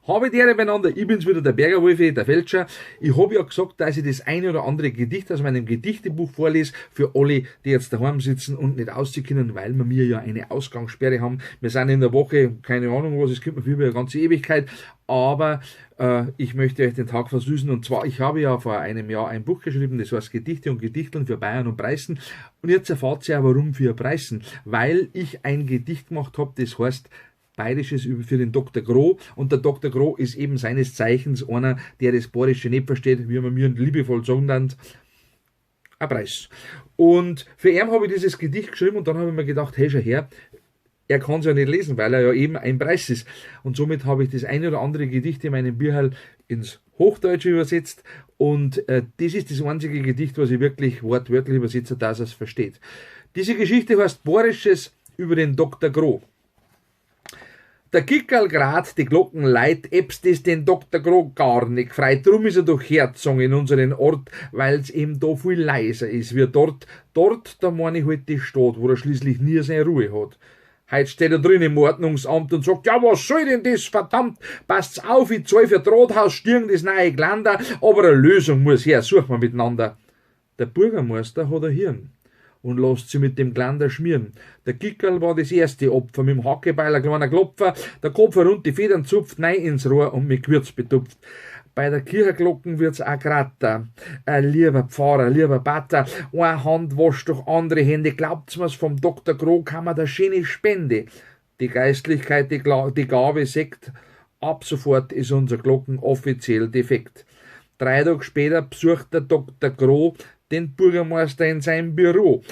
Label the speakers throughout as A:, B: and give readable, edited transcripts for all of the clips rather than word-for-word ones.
A: Habe die Ehre beieinander, ich bin's wieder, der Bergerwolfi, der Felscher. Ich habe ja gesagt, dass ich das eine oder andere Gedicht aus meinem Gedichtebuch vorlese, für alle, die jetzt daheim sitzen und nicht ausziehen können, weil wir mir ja eine Ausgangssperre haben. Wir sind in der Woche, keine Ahnung was, es kommt mir viel eine ganze Ewigkeit, aber ich möchte euch den Tag versüßen, und zwar, ich habe ja vor einem Jahr ein Buch geschrieben, das heißt Gedichte und Gedichteln für Bayern und Preißen, und jetzt erfahrt ihr ja, warum für Preißen, weil ich ein Gedicht gemacht habe, das heißt Bayerisches für den Dr. Groh, und der Dr. Groh ist eben seines Zeichens einer, der das Bayerische nicht versteht, wie man mir liebevoll sagen dann, ein Preis. Und für ihn habe ich dieses Gedicht geschrieben und dann habe ich mir gedacht, hey, schau her, er kann es ja nicht lesen, weil er ja eben ein Preis ist. Und somit habe ich das eine oder andere Gedicht in meinem Bücherl ins Hochdeutsche übersetzt und das ist das einzige Gedicht, was ich wirklich wortwörtlich übersetze, dass er es versteht. Diese Geschichte heißt Bayerisches über den Dr. Groh. Der Gickerl grad, die Glocken leit, eb's das den Dr. Groh gar nicht freit. Drum ist er doch herzogen in unseren Ort, weil's eben da viel leiser ist wie dort. Dort, da mein ich halt die Stadt, wo er schließlich nie seine Ruhe hat. Heut steht er drin im Ordnungsamt und sagt, ja, was soll denn das, verdammt, passt's auf, ich zahl für Drahthaus, Stirn, das neue Glander, aber eine Lösung muss her, suchen wir miteinander. Der Bürgermeister hat ein Hirn und lässt sie mit dem Glander schmieren. Der Gickerl war das erste Opfer, mit dem Hackebeil ein kleiner Klopfer, der Kopf rund die Federn zupft, nei ins Rohr und mit Gewürz betupft. Bei der Kirchenglocken wird's auch gratter. Ein lieber Pfarrer, lieber Pater, eine Hand wascht doch andere Hände. Glaubt's mir's, vom Dr. Groh kann man da schöne Spende. Die Geistlichkeit, die Gabe sagt, ab sofort ist unser Glocken offiziell defekt. 3 Tage später besucht der Dr. Groh den Bürgermeister in seinem Büro.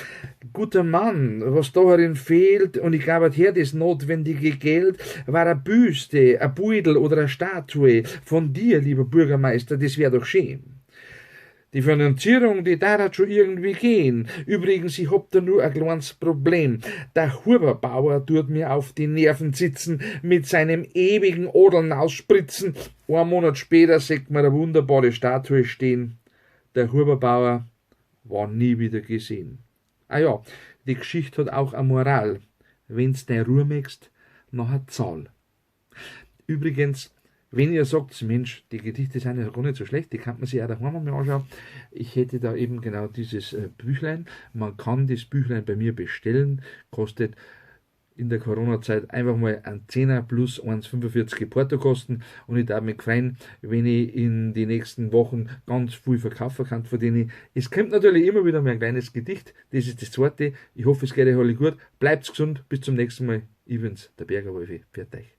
A: Guter Mann, was da herin fehlt, und ich glaube her das notwendige Geld, war eine Büste, ein Beutel oder eine Statue von dir, lieber Bürgermeister, das wär doch schön. Die Finanzierung, die darf halt schon irgendwie gehen. Übrigens, ich hab da nur ein kleines Problem. Der Huberbauer tut mir auf die Nerven sitzen, mit seinem ewigen Odeln ausspritzen. Ein Monat später sieht man eine wunderbare Statue stehen. Der Huberbauer war nie wieder gesehen. Ah ja, die Geschichte hat auch eine Moral. Wenn's deine Ruhe möchtest, nachher zahl. Übrigens, wenn ihr sagt, Mensch, die Gedichte sind ja gar nicht so schlecht, die kann man sich auch daheim mal anschauen. Ich hätte da eben genau dieses Büchlein. Man kann das Büchlein bei mir bestellen, kostet in der Corona-Zeit einfach mal ein Zehner plus 1,45 Portokosten, und ich darf mich freuen, wenn ich in die nächsten Wochen ganz viel verkaufen kann von denen. Es kommt natürlich immer wieder mal ein kleines Gedicht, das ist das zweite. Ich hoffe, es geht euch alle gut. Bleibt gesund, bis zum nächsten Mal. Ich bin's, der Bergerwolfi. Pfiat euch.